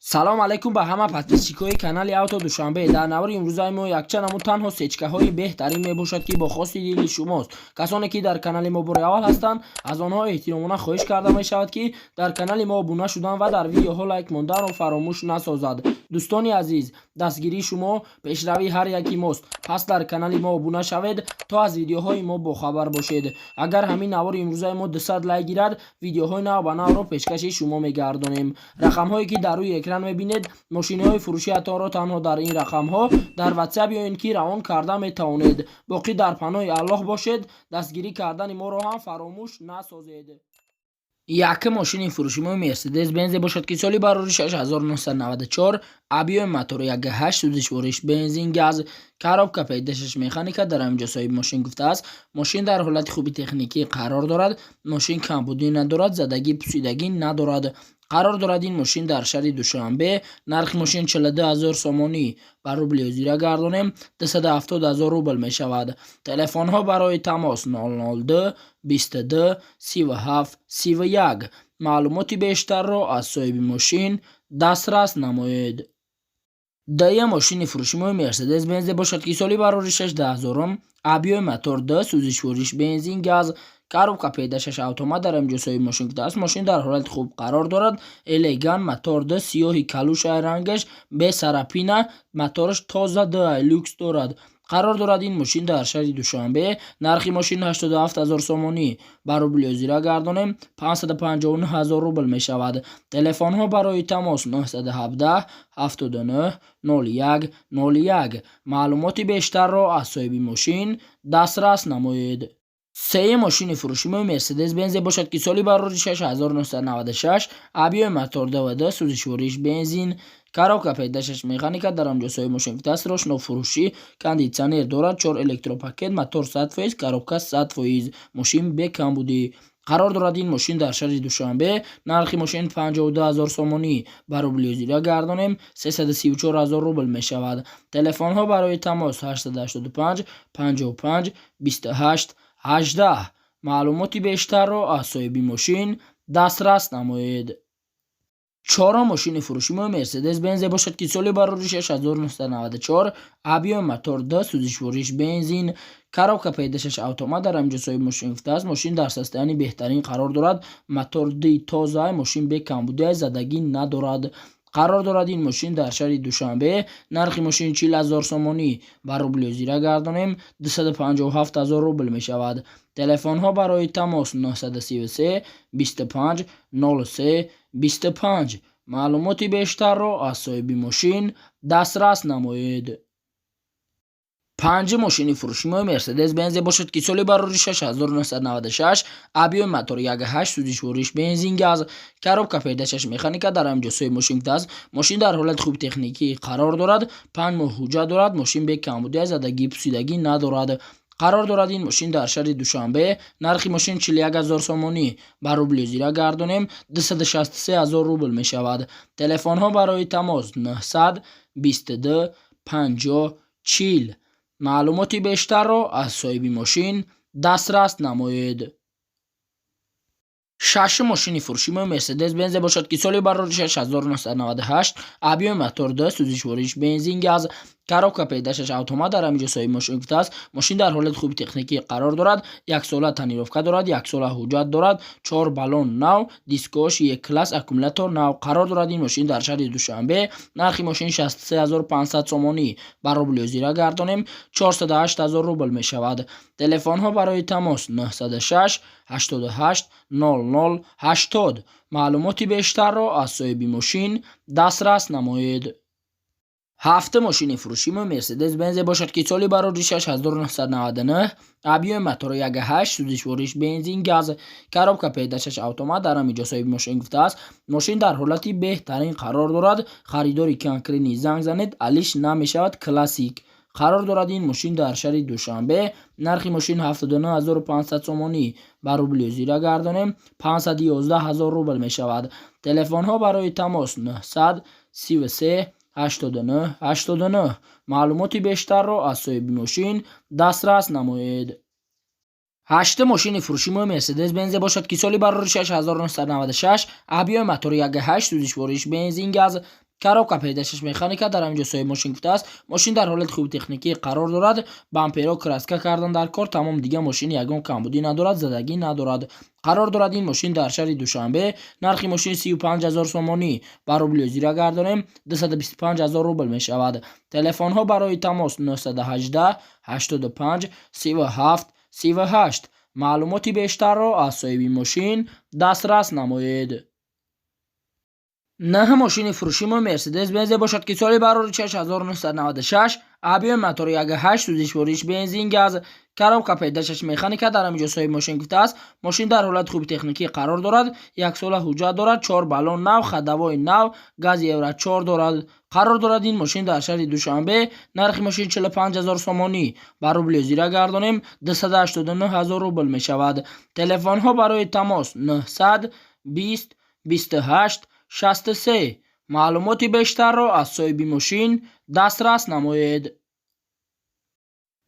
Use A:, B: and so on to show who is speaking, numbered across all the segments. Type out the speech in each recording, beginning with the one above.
A: Салом алейкум ба ҳама подписчикои канали Авто Душанбе. Дар навори имрӯзаи мо якчанд намуд танҳо сечкаҳои беҳтарин мебошад, ки бо хости дили шумост. Касоне ки дар канали мо бори аввал ҳастанд, аз онҳо эҳтиромона хоҳиш карда мешавад, ки дар канали мо обуна шудан ва дар видеоҳо лайк монданро фаромӯш насозад. Дӯстони азиз, дастгирии шумо пешравии ҳар яки мост, пас дар канали мо обуна шавед, то аз видеоҳои мо бохабар бошед. Агар ҳамин навори имрӯзаи мо 200 лайк гирад, видеоҳои нав ба навро пешкаши шумо мегардонем. Рақамҳое ки дар рӯи экран мебинед, мошинаҳои фурӯшиатонро танҳо дар ин рақамҳо дар WhatsApp ё ин ки равон карда метавонед. Боқӣ дар паноҳи Аллоҳ бошед, дастгирӣ кардани моро ҳам фаромӯш насозед. Якум мошини фурӯшимои Мерседес Бензе бошад, ки соли барори 1994, объёми мотор 1,8, сӯзишвориш бензин газ, коробка ПД6 механика. Дар ҳамин ҷо соҳиби мошин гуфтааст, мошин дар ҳолати хуби техникӣ қарор дорад, мошин камбудӣ надорад, задагӣ пусидагӣ надорад. Қарор дорад ин мошин дар шаҳри Душанбе. Нархи мошин 42 ҳазор сомонӣ, ба рубли ҳозира гардонем, 270 ҳазор рубл мешавад. Телефонҳо барои тамос 002 22 37 31. Маълумоти бештарро аз соҳиби мошин дастрас намоед. Дуюм мошини фурӯшимои Мерседес Бензе бошад, ки соли барори 6000, объёми мотор 2, сӯзишвориш бензин газ, коробка ПД6 автомат. Дар ҳамин ҷо соҳиби мошин гуфтааст, мошин дар ҳолати хуб қарор дорад, элегant, мотор 2, сиёҳи калушай рангаш, бе царапина, мотораш тоза, д люкс дорад. Қарор дорад ин мошин дар шаҳри Душанбе. Нархи мошин 87 ҳазор сомонӣ, ба рубли ҳозира гардонем, 559 ҳазор рубл мешавад. Телефонҳо барои тамос 917 79 01 01. Маълумоти бештарро аз соҳиби мошин дастрас намоед. Сеюм мошини фурӯшимои Мерседес Бензе бошад, ки соли барори 1996, объёми мотор 2,2, сӯзишвориш бензин, коробка ПД6 механика. Дар ҳамҷо соҳиби мошин гуфтааст, рошно фурӯшӣ, кондитсионер дорад, чор электропакет, мотор 100%, коробка 100%, мошин бекамбудӣ. Қарор дорад ин мошин дар шаҳри Душанбе. Нархи мошин 52 ҳазор сомонӣ, ба рубли ҳозира гардонем, 334 ҳазор рубл мешавад. Телефонҳо барои тамос 885 55 28 18. Маълумоти бештарро аз соҳиби мошин дастрас намоед. Чорум мошини фурӯшимои Мерседес Бензе бошад, ки соли барори 1994, объёми мотор 2, сӯзишвориш бензин, коробка ПД6 автомат. Дар ҳаминҷо соҳиби мошин гуфтааст, мошин дар состоянии беҳтарин қарор дорад, мотор ди тоза, мошин бекамбудӣ, задагӣ надорад. Қарор дорад ин мошин дар шаҳри Душанбе. Нархи мошин 40 ҳазор сомонӣ, ба рубли ҳозира гардонем, 257 ҳазор рубл мешавад. Телефонҳо барои тамос 933 25 03 25. Маълумоти бештарро аз соҳиби мошин дастрас намоед. Панҷум мошини фурӯшимои Мерседес Бензе бошад, ки соли барори 1996, объёми мотор 1,8, сӯзишвориш бензин газ, коробка ПД6 механика. Дар ҳаминҷо соҳиби мошин гуфтааст, мошин дар ҳолати хуби техникӣ қарор дорад, 5 моҳ ҳуҷҷат дорад, мошин бекамбудӣ, задагӣ пусидагӣ надорад. Қарор дорад ин мошин дар шаҳри Душанбе. Нархи мошин 41 ҳазор сомонӣ, ба рубли ҳозира гардонем, 263 ҳазор рубл мешавад. Телефонҳо барои тамос 900 22 50 40. Маълумоти бештарро аз соҳиби мошин дастрас намоед. Шашум мошини фурӯшимои Мерседес Бензе бошад, ки соли барори 1998, объёми мотор 2, сӯзишвориш бензин газ, коробка ПД6 автомат. Дар ҳаминҷо соҳиби мошин гуфтааст, мошин дар ҳолати хуби техникӣ қарор дорад, яксола тонировка дорад, яксола ҳуҷҷат дорад, чор баллон нав, дискош Е класс, аккумулятор нав. Қарор дорад ин мошин дар шаҳри Душанбе. Нархи мошин 63 500 сомонӣ, ба рубли ҳозира гардонем, 408 ҳазор рубл мешавад. Телефонҳо барои тамос 906 88 00 80. Маълумоти бештарро аз соҳиби мошин дастрас намоед. Ҳафтум мошини фурӯшимои Мерседес Бензе бошад, ки соли барори 1999, объёми мотор 1,8, сӯзишвориш бензин газ, коробка ПД6 автомат. Дар ҳаминҷо соҳиби мошин гуфтааст, мошин дар ҳолати беҳтарин қарор дорад, харидори конкретный занг занед, алиш намешавад, классик. Қарор дорад ин мошин дар шаҳри Душанбе. Нархи мошин 79 500 сомонӣ, ба рубли ҳозира гардонем, 511 ҳазор рубл мешавад. Телефонҳо барои тамос 933 89 89. Маълумоти бештарро аз соҳиби мошин дастрас намоед. Ҳаштум мошини фурӯшимои Мерседес Бензе бошад, ки соли барори 1996, объёми мотори 1,8, сӯзишвориш бензин газ. Коробка ПД 6 механика. Дар ҳамин ҷо соҳиби мошин гуфтааст, мошин дар ҳолати хуби техникӣ қарор дорад, бамперо краска кардан дар кор, тамом. Дига мошин ягон камбудӣ надорад, задагӣ надорад. Қарор дорад ин мошин дар шаҳри Душанбе. Нархи мошин 35 ҳазор сомонӣ, ба рубли ҳозира гардонем, 225 ҳазор рубл мешавад. Телефонҳо барои тамос: 918 85 37 38. Маълумоти бештарро аз соҳиби мошин дастрас намоед. Наҳ мошини фурӯши мо Мерседес Бензе бошад, ки соли барори 6996, объёми мотори 1,8, сӯзишвориш бензин, газ, коробка ПД 6 механика. Дар ҳамин ҷо соҳиби мошин гуфтааст, мошин дар ҳолати хуби техникӣ қарор дорад, яксола ҳуҷҷат дорад, чор баллон нав, ходовой нав, гази Евро 4 дорад. Қарор дорад ин мошин дар шаҳри Душанбе. Нархи мошин 45 ҳазор сомонӣ, ба рубли ҳозира гардонем, 289 ҳазор рубл мешавад. Телефонҳо барои тамос: 900 20 28 63. Маълумоти бештарро аз соҳиби мошин дастрас намоед.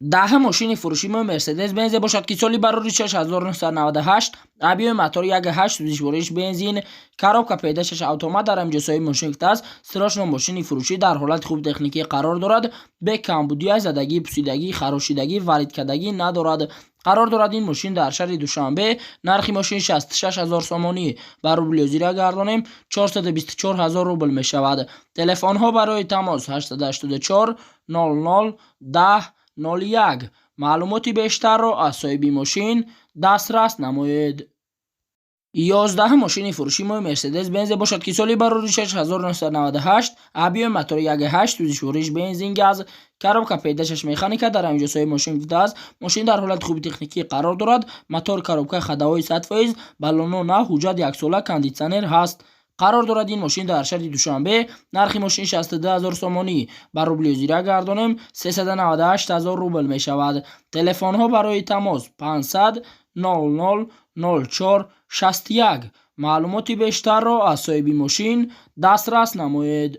A: 10 мошини фурӯши мо Мерседес Бензе бошад, ки соли барори 6998, объёми мотор 1,8, сӯзишвориш бензин, коробка ПД 6 автомат. Дар ҳамин ҷо соҳиби мошин гуфтааст, срочно мошини фурӯшӣ дар ҳолати хуби техникӣ қарор дорад, бе камбудия, задагӣ, пусидагӣ, харошидагӣ, варидкардагӣ надорад. Қарор дорад ин мошин дар шаҳри Душанбе. Нархи мошин 66 ҳазор сомонӣ, ба рубли ҳозира гардонем, 424 ҳазор рубл мешавад. Телефонҳо барои тамос: 884 00 10 01. Маълумоти бештарро аз соҳиби мошин дастрас намоед. 11 мошини фурӯши мо Мерседес Бензе бошад, ки соли барори 6998, объёми мотори 1,8, сӯзишвориш бензин, газ, коробка ПД 6 механика. Дар ҳамин ҷо соҳиби мошин гуфтааст, мошин дар ҳолати хуби техникӣ қарор дорад, мотор, коробка, ходовой 100%, баллоно нав, ҳуҷҷат яксола, кондитсионер ҳаст. Қарор дорад ин мошин дар шаҳри Душанбе. Нархи мошин 62 ҳазор сомонӣ, ба рубли ҳозира гардонем, 398 ҳазор рубл мешавад. Телефонҳо барои тамос: 500 00 04 61. Маълумоти бештарро аз соҳиби мошин дастрас намоед.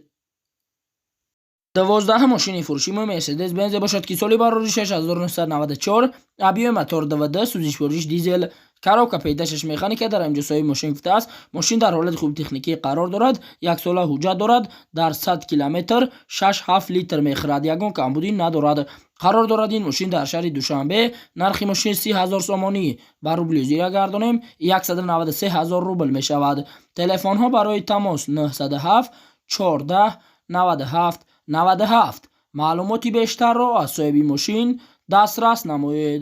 A: 12 мошини фурӯши мо Мерседес Бензе бошад, ки соли барори 6994, объёми мотор 2,2, сӯзишвориш дизел, коробка ПД 6 механика. Дар ҳамин ҷо соҳиби мошин гуфтааст, мошин дар ҳолати хуби техникӣ қарор дорад, яксола ҳуҷҷат дорад, дар 100 километр 6-7 литр мехӯрад, ягон камбудӣ надорад. Қарор дорад ин мошин дар шаҳри Душанбе. Нархи мошин 30 ҳазор сомонӣ, ба рубли ҳозира гардонем, 193 ҳазор рубл мешавад. Телефонҳо барои тамос: 907 14 97 97. Маълумоти бештарро аз соҳиби мошин дастрас намоед.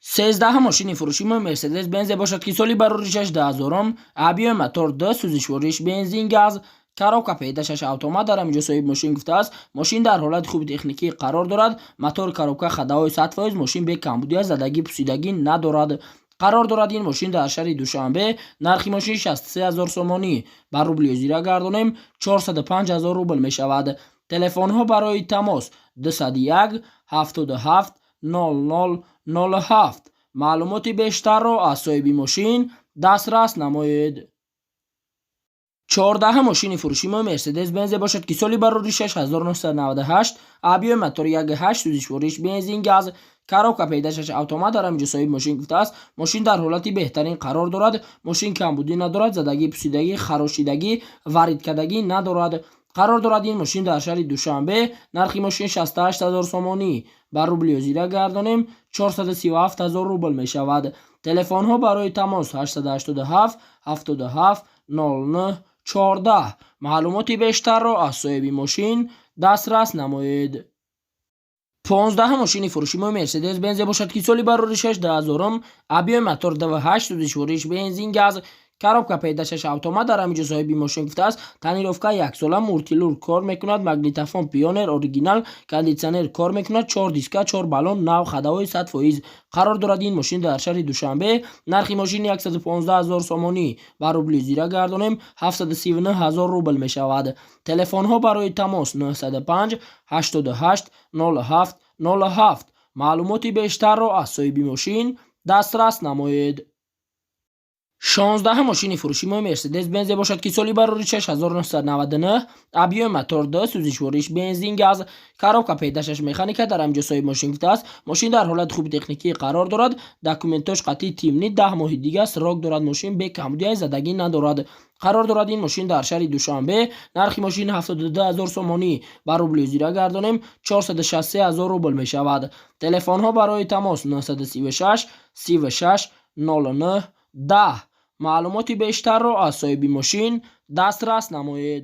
A: 13 мошини фурӯши мо Мерседес Бензе бошад, ки соли барори 6000, объёми мотор 2, сӯзишвориш бензин, газ, коробка ПД 6 автомат. Дар ҳамин ҷо соҳиби мошин гуфтааст, мошин дар ҳолати хуби техникӣ қарор дорад, мотор, коробка, ходовой 100%, мошин бе камбудия, задагӣ, пусидагӣ надорад. Қарор дорад ин мошин дар шаҳри Душанбе. Нархи мошин 63 ҳазор сомонӣ, ба рубли ҳозира гардонем, 405 ҳазор рубл мешавад. Телефонҳо барои тамос: 201 77 00 07. Маълумоти бештарро аз соҳиби мошин дастрас намоед. 14 мошини фурӯши мо Мерседес Бензе бошад, ки соли барори 6998, объёми мотори 1,8, сӯзишвориш бензин, газ, коробка ПД 6 автомат. Дар ҳамин ҷо соҳиби мошин гуфтааст, мошин дар ҳолати беҳтарин қарор дорад, мошин камбудӣ надорад, задагӣ, пусидагӣ, харошидагӣ, варидкардагӣ надорад. Қарор дорад ин мошин дар шаҳри Душанбе. Нархи мошин 68 ҳазор сомонӣ, ба рубли ҳозира гардонем, 437 ҳазор рубл мешавад. Телефонҳо барои тамос: 887 77 09 14. Маълумоти бештарро аз соҳиби мошин дастрас намоед. 15 мошини фурӯши мо Мерседес Бензе бошад, ки соли барори 6000, объёми мотор 2,8, сӯзишвориш бензин, газ, коробка ПД 6 автомат. Дар ҳамин ҷо соҳиби мошин гуфтааст, тонировка яксола, мультируль кор мекунад, магнитофон Пионер оригинал, кондитсионер кор мекунад, чор диска, чор баллон нав, ходовой 100%. Қарор дорад ин мошин дар шаҳри Душанбе. Нархи мошин 115 ҳазор сомонӣ, ба рубли ҳозира гардонем, 739 ҳазор рубл мешавад. Телефонҳо барои тамос: 905 88 07 07. Маълумоти бештарро аз соҳиби мошин дастрас намоед. 16 мошини фурӯши мо Мерседес Бензе бошад, ки соли барори 6999, объёми мотор 2, сӯзишвориш бензин, газ, коробка ПД 6 механика. Дар ҳамин ҷо соҳиби мошин гуфтааст, мошин дар ҳолати хуби техникӣ қарор дорад, документош қатъи тимни, 10 моҳи дига срок дорад, мошин бе камбудия, задагӣ надорад. Қарор дорад ин мошин дар шаҳри Душанбе. Нархи мошин 72 ҳазор сомонӣ, ба рубли ҳозира гардонем, 463 ҳазор рубл мешавад. Телефонҳо барои тамос: 936 36 09 10. Маълумоти бештарро аз соҳиби мошин дастрас намоед.